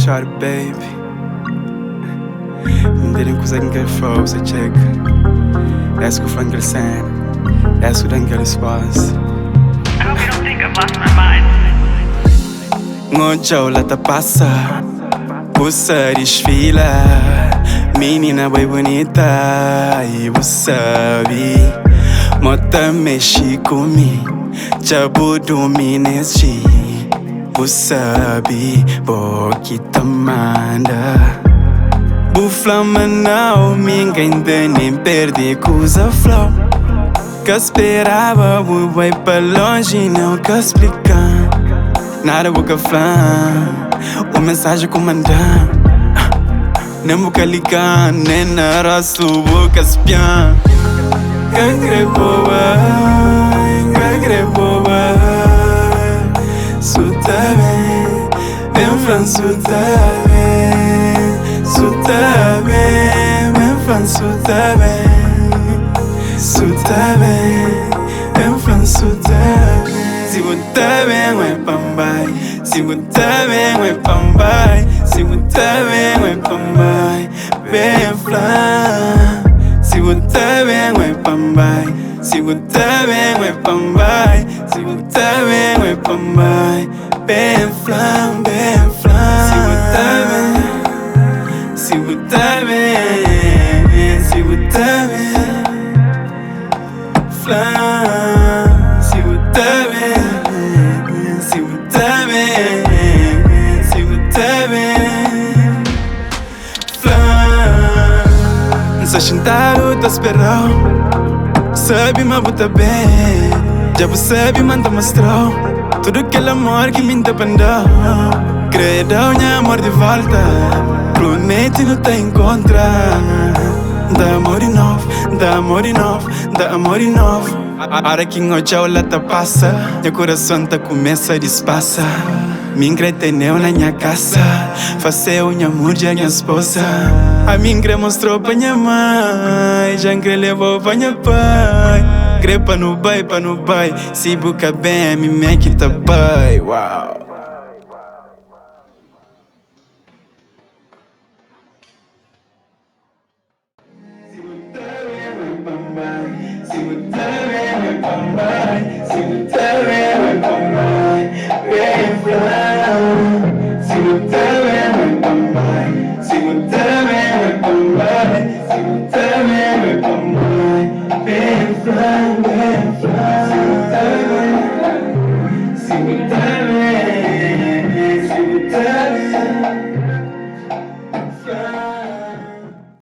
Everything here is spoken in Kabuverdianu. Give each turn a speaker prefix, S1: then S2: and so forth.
S1: Shawty baby N tene kuza ki N kre fla-u sa txeka Es ku fla-m kel sena Es ku da-m kel resposta N odja-u la ta pasa Bu sa disfila Minina bo é bunita I bu sabe Mo ta mexe ku mi Dja bu dumina es dia Bu sabe bo ki ta manda Bu fla ma nau mi N ka intende N perde kuza fla-u Ka speraba bu bai pa lonji Nau ka splika-m Nada bu ka fla-m Un mensaji ku manda-m Nen bu ka liga-m Nen na rostu bu ka spia-m Ka kre bo bai Ka kre bo bai Su ta ben Ben fla-m su ta ben Su ta ben Ben fla-m su ta ben Su ta ben Ben fla-m su ta ben Si bu ta ben oi pa N bai Si bu ta ben oi pa N bai Si bu ta ben oi pa N bai Ben fla-m Si bu ta ben oi pa N bai Si bu ta ben oi pa N bai Si bu ta ben oi pa N bai Ben fla-m, ben fla-m Si bu ta ben Si bu ta ben Si bu ta ben Fla-m Si bu ta ben Si bu ta ben Si bu ta ben Fla-m N sta xintadu ta spera-u Sabe ma bu ta ben Dja bu sabe ma N ta mostra-u Tudu kel amor ki mi N ta panda-u Kre da-u nha amor di volta Promete nu ta inkontra N ta amau di novu, N ta amau di novu, N ta amau di novu Ora ki N odja-u la ta pasa Nha kurason ta kumesa dispasa Mi N kre tene-u na nha kasa Fase-u nha mudjer, nha spoza Ami N kre mostra-u pa nha mai Dja N kre leba-u pa nha pai Kre pa nu bai, pa nu bai Si bu ka ben, ami mê ki ta bai, wow. Si bu ta ben, oi pa N bai Si bu ta ben, oi pa N bai Si bu.